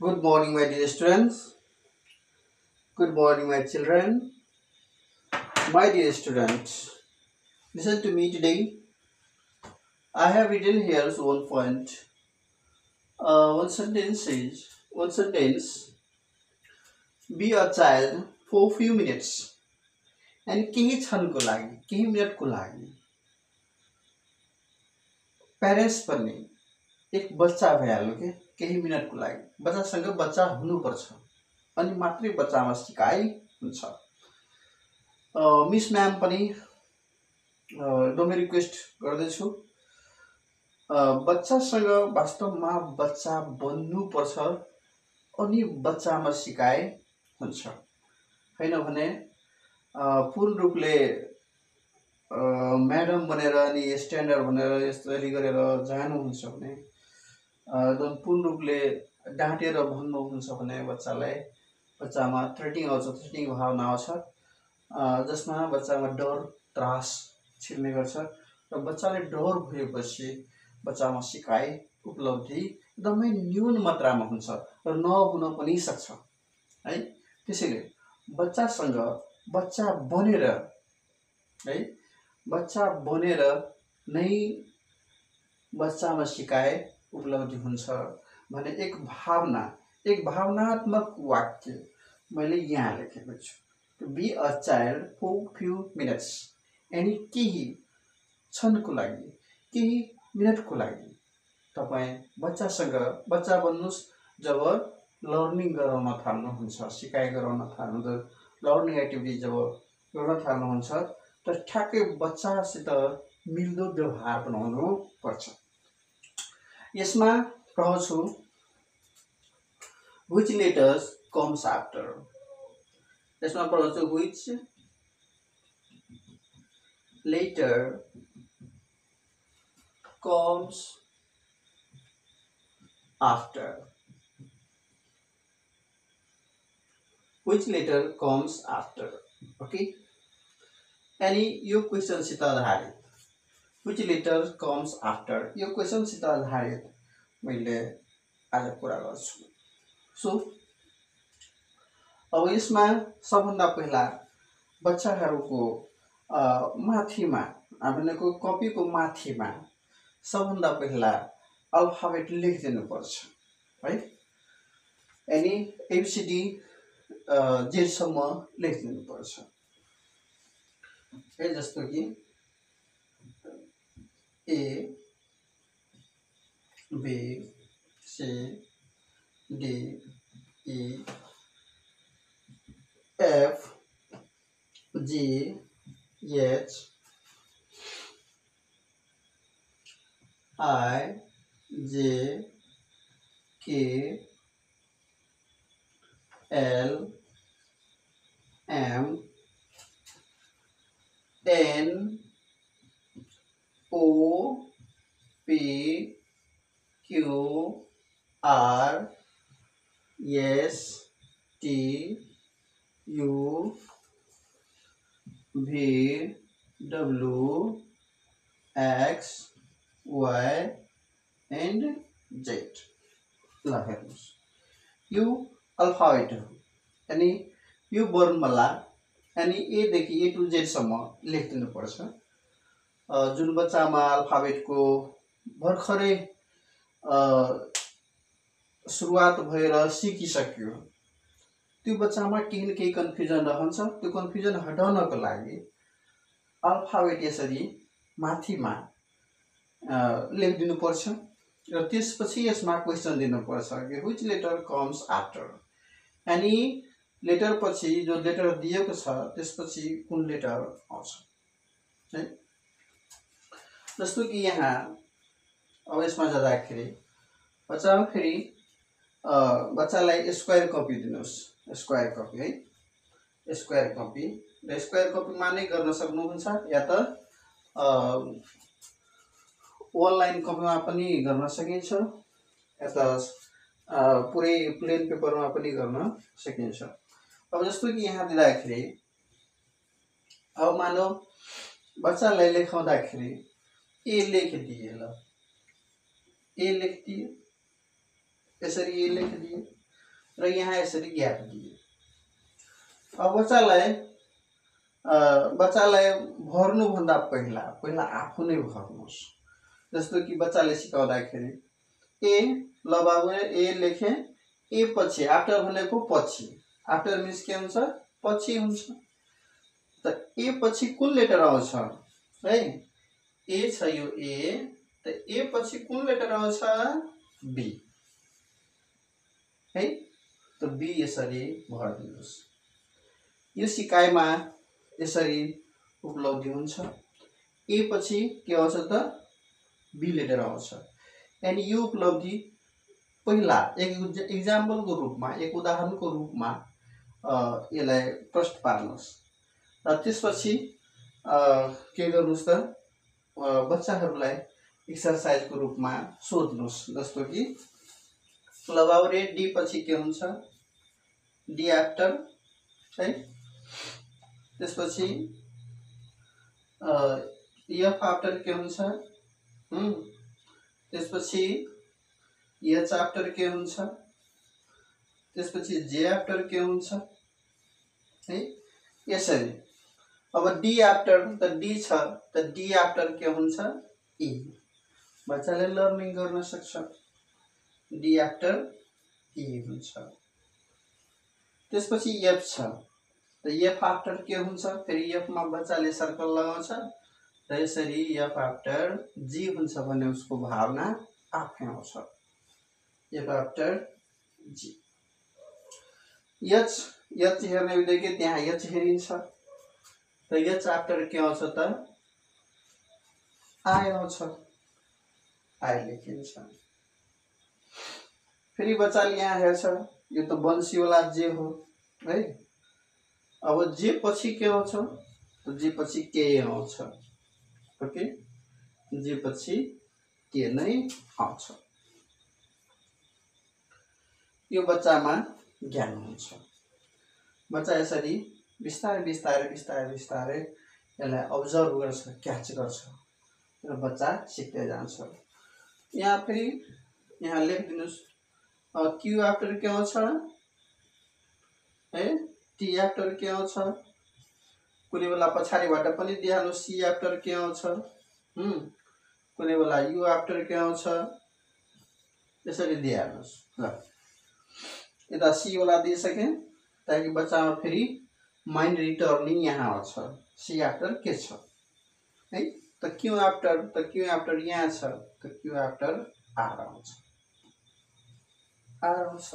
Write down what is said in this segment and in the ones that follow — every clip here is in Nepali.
Good morning, my dear students. Good morning, my children. My dear students, listen to me today. I have written here one point. One sentence, be a child for few minutes. And केही क्षणको लागि केही मिनटको लागि प्यारेन्ट्स पनि एक बच्चा भइहाल्नु के केही मिनटको लागि बच्चासँग बच्चा हुनुपर्छ अनि मात्रै बच्चामा सिकाइ हुन्छ। मिस म्याम पनि डोमे रिक्वेस्ट गर्दैछु बच्चासँग वास्तवमा बच्चा बन्नुपर्छ अनि बच्चामा सिकाए हुन्छ, हैन भने पूर्ण रूपले म्याडम बनेर अनि स्ट्यान्डर्ड भनेर यसरी गरेर जानुहुन्छ भने एकदम पूर्ण रूपले डाँटेर भन्नुहुन्छ भने बच्चामा थ्रेटिङ आउँछ, थ्रेटिङ भावना आउँछ, जसमा बच्चामा डर त्रास छिर्ने गर्छ र बच्चाले डर भएपछि बच्चामा सिकाइ उपलब्धि एकदमै न्यून मात्रामा हुन्छ र नहुन पनि सक्छ है। त्यसैले बच्चासँग बच्चा बनेर है बच्चा बनेर नै बच्चामा सिकाए उपलब्धि हुन्छ भने एक भावनात्मक वाक्य मैले यहाँ लेखेको छु। Be a child for few minutes, यानी केही क्षणको लागि केही मिनटको लागि तपाईँ बच्चासँग बच्चा बन्नुहोस्। जब लर्निङ गराउन थाल्नुहुन्छ, सिकाइ गराउन थाल्नुहुन्छ, लर्निङ एक्टिभिटी जब गर्न थाल्नुहुन्छ त ठ्याक्कै बच्चासित मिल्दो व्यवहार बनाउनु पर्छ। यसमा पढ्छु which letters comes after। यसमा पढ्छु which letter comes after। Which letter comes after? Okay, अनि यो क्वेशनसित आधारित which letter comes after यो क्वेशनसित आधारित मैले आज कुरा गर्छु। सो अब यसमा सबभन्दा पहिला बच्चाहरूको माथिमा हामीको कपीको माथिमा सबभन्दा पहिला अल्फाबेट लेखिदिनु पर्छ है। अनि एबीसीडी जेडसम्म लेखिदिनु पर्छ है। जस्तो कि A B C D E F G H I J K L M N O P Q R S T U V W X Y and Z. ल हेर्नुहोस्, यो अल्फाबेट हो, अनि यो वर्णमाला अनि ए देखि ए टु जेडसम्म लेखिदिनु पर्छ। जुन बच्चामा अल्फाबेटको भर्खरै सुरुवात भएर सिकिसक्यो त्यो बच्चामा केही न केही कन्फ्युजन रहन्छ। त्यो कन्फ्युजन हटाउनको लागि अल्फाबेट यसरी माथिमा लेखिदिनु पर्छ र त्यसपछि यसमा क्वेसन दिनुपर्छ कि which letter comes after, अनि लेटर पछि जो लेटर दिएको छ त्यसपछि कुन लेटर आउँछ है। जस्तो कि यहाँ अब यसमा जाँदाखेरि बच्चामा फेरि बच्चालाई स्क्वायर कपी दिनुहोस्, स्क्वायर कपी है, स्क्वायर कपी र स्क्वायर कपीमा नै गर्न सक्नुहुन्छ या त अनलाइन कपीमा पनि गर्न सकिन्छ या त पुरै प्लेन पेपरमा पनि गर्न सकिन्छ। अब जस्तो कि यहाँ दिँदाखेरि अब मानौ बच्चालाई लेखाउँदाखेरि ए लेखिदिए, ल ए लेखिदिए, यसरी ए लेखिदिए र यहाँ यसरी ग्याप दिए। अब बच्चालाई भर्नुभन्दा पहिला आफू नै भर्नुहोस्। जस्तो कि बच्चाले सिकाउँदाखेरि ए, ल बाबु ए लेखे, ए पछि, आफ्टर भनेको पछि, आफ्टर मिन्स के हुन्छ, पछि हुन्छ। त ए पछि कुन लेटर आउँछ है, ए छ यो ए, त ए पछि कुन लेटर आउँछ, बी है। त बी यसरी भर्दिनुहोस्। यो सिकाइमा यसरी उपलब्धि हुन्छ। ए पछि के आउँछ त, बी लेटर आउँछ। अनि यो उपलब्धि पहिला एक इक्जाम्पलको रूपमा, एक उदाहरणको रूपमा यसलाई प्रश्न पार्नुहोस्। र त्यसपछि के गर्नुहोस् त, बच्चाहरूलाई एक्सर्साइजको रूपमा सोध्नुहोस्। जस्तो कि ल बाबु रे डी पछि के हुन्छ, डी आफ्टर है। त्यसपछि एफ आफ्टर के हुन्छ, त्यसपछि एच आफ्टर के हुन्छ, त्यसपछि जे आफ्टर के हुन्छ है, यसरी। अब डी आफ्टर, त डी छ, त डी आफ्टर के हुन्छ, ई। बच्चाले लर्निङ गर्न सक्छ, डी आफ्टर ई हुन्छ। त्यसपछि एफ छ, त एफ आफ्टर के हुन्छ, फेरि एफमा बच्चाले सर्कल लगाउँछ र यसरी एफ आफ्टर जी हुन्छ भने उसको भावना आफै आउँछ, एफ आफ्टर जी। एच हेर्ने बित्तिकै त्यहाँ एच हेरिन्छ, त एच आफ्टर के आउँछ त, आई आउँछ, आई लेखिन्छ। फेरि बच्चाले यहाँ हेर्छ, यो त बन्सीवाला जे हो है। अब जे पछि के आउँछ, त जे पछि के आउँछ, ओके, जे पछि के नै आउँछ। यो बच्चामा ज्ञान हुन्छ। बच्चा यसरी बिस्तारै बिस्तारै बिस्तारै बिस्तारै यसलाई अब्जर्भ गर्छ, क्याच गर्छ र बच्चा सिक्दै जान्छ। यहाँ फेरि यहाँ लेखिदिनुहोस्, क्यू आफ्टर के आउँछ है, टी आफ्टर के आउँछ, कुनै बेला पछाडिबाट पनि दिइहाल्नुहोस्, सी आफ्टर के आउँछ, कुनै बेला यु आफ्टर के आउँछ, यसरी दिइहाल्नुहोस्। ल यता सी वाला दिइसकेँ, ताकि बच्चामा फेरि माइन्ड रिटर्निङ यहाँ आउँछ, सी आफ्टर के छ है। त क्यू आफ्टर यहाँ छ, त क्यू आफ्टर आर आउँछ, आर आउँछ।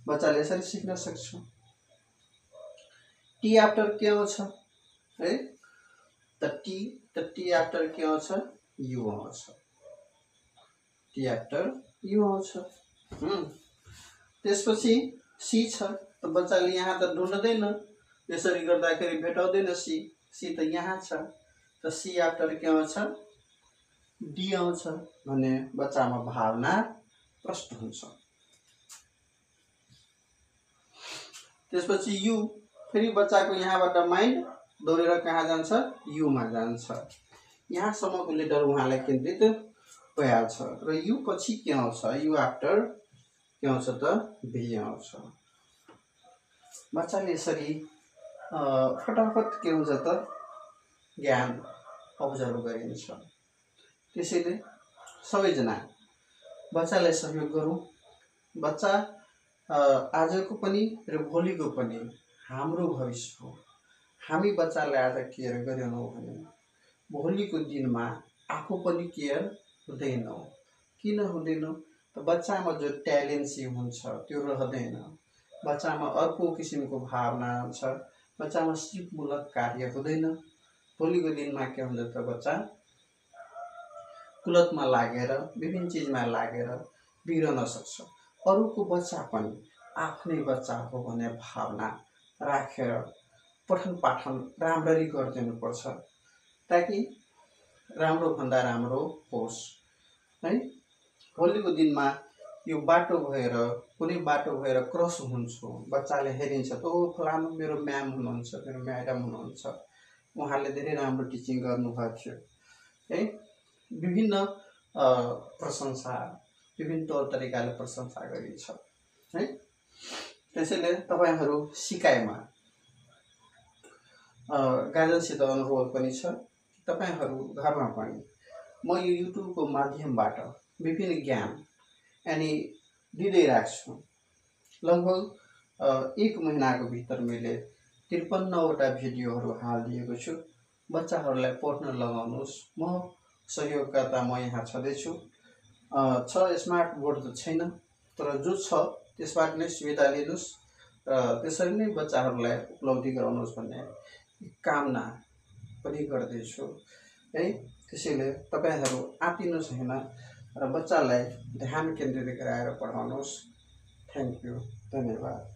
बच्चाले यसरी सिक्न सक्छ। टी आफ्टर के आउँछ है, त टी आफ्टर के आउँछ, यु आउँछ, टी आफ्टर यु आउँछ। त्यसपछि सी छ, त बच्चाले यहाँ त ढुँड्दैन, यसरी गर्दाखेरि भेटाउँदैन सी त यहाँ छ, त सी आफ्टर के आउँछ, डी आउँछ भने बच्चामा भावना प्रष्ट हुन्छ। त्यसपछि यु, फेरि बच्चाको यहाँबाट माइन्ड दौडेर कहाँ जान्छ, युमा जान्छ। यहाँसम्मको लेटर उहाँलाई केन्द्रित भइहाल्छ र यु पछि के आउँछ, यु आफ्टर के आउँछ त, भी आउँछ। बच्चाले यसरी फटाफट के हुन्छ त, ज्ञान अब्जर्भ गरिन्छ। त्यसैले सबैजना बच्चालाई सहयोग गरौँ। बच्चा आजको पनि र भोलिको पनि हाम्रो भविष्य हो। हामी बच्चालाई आज केयर गरेनौँ भने भोलिको दिनमा आफू पनि केयर हुँदैनौँ। किन हुँदैनौँ त बच्चामा जो ट्यालेन्सी हुन्छ त्यो रहँदैन, बच्चामा अर्को किसिमको भावना हुन्छ, बच्चामा सिपमूलक कार्य हुँदैन। भोलिको दिनमा के हुन्छ त बच्चा कुलतमा लागेर विभिन्न चिजमा लागेर बिग्रन सक्छ। अरूको बच्चा पनि आफ्नै बच्चा हो भन्ने भावना राखेर पठन पाठन राम्ररी गरिदिनुपर्छ, ताकि राम्रो भन्दा राम्रो होस् है। भोलिको दिनमा यो बाटो भएर कुनै बाटो भएर क्रस हुन्छु, बच्चाले हेरिन्छ त ओ फलानु मेरो म्याम हुनुहुन्छ, मेरो म्याडम हुनुहुन्छ, उहाँले धेरै राम्रो टिचिङ गर्नुभएको थियो है। विभिन्न प्रशंसा, विभिन्न तौर तरिकाले प्रशंसा गरिन्छ है। त्यसैले तपाईहरू सिकाइमा गार्जियनसित अनुरोध पनि छ। तपाईहरू घरमा पनि म यो युट्युबको माध्यमबाट विभिन्न ज्ञान अनि दिँदै राख्छु। लगभग 1 महिनाको भित्र मैले 53वटा भिडियोहरू हालिदिएको छु। बच्चाहरूलाई पढ्न लगाउनुहोस्। म सहयोगकर्ता म यहाँ छँदैछु। छ स्मार्ट बोर्ड त छैन, तर जो छ त्यसबाट नै सुविधा लिनुहोस् र त्यसरी नै बच्चाहरूलाई उपलब्धि गराउनुहोस् भन्ने कामना पनि गर्दैछु है। त्यसैले तपाईहरू आत्तिनुहोस् हैन र बच्चालाई ध्यान केन्द्रित गराएर पढाउनुहोस्। थ्याङ्क यू, धन्यवाद।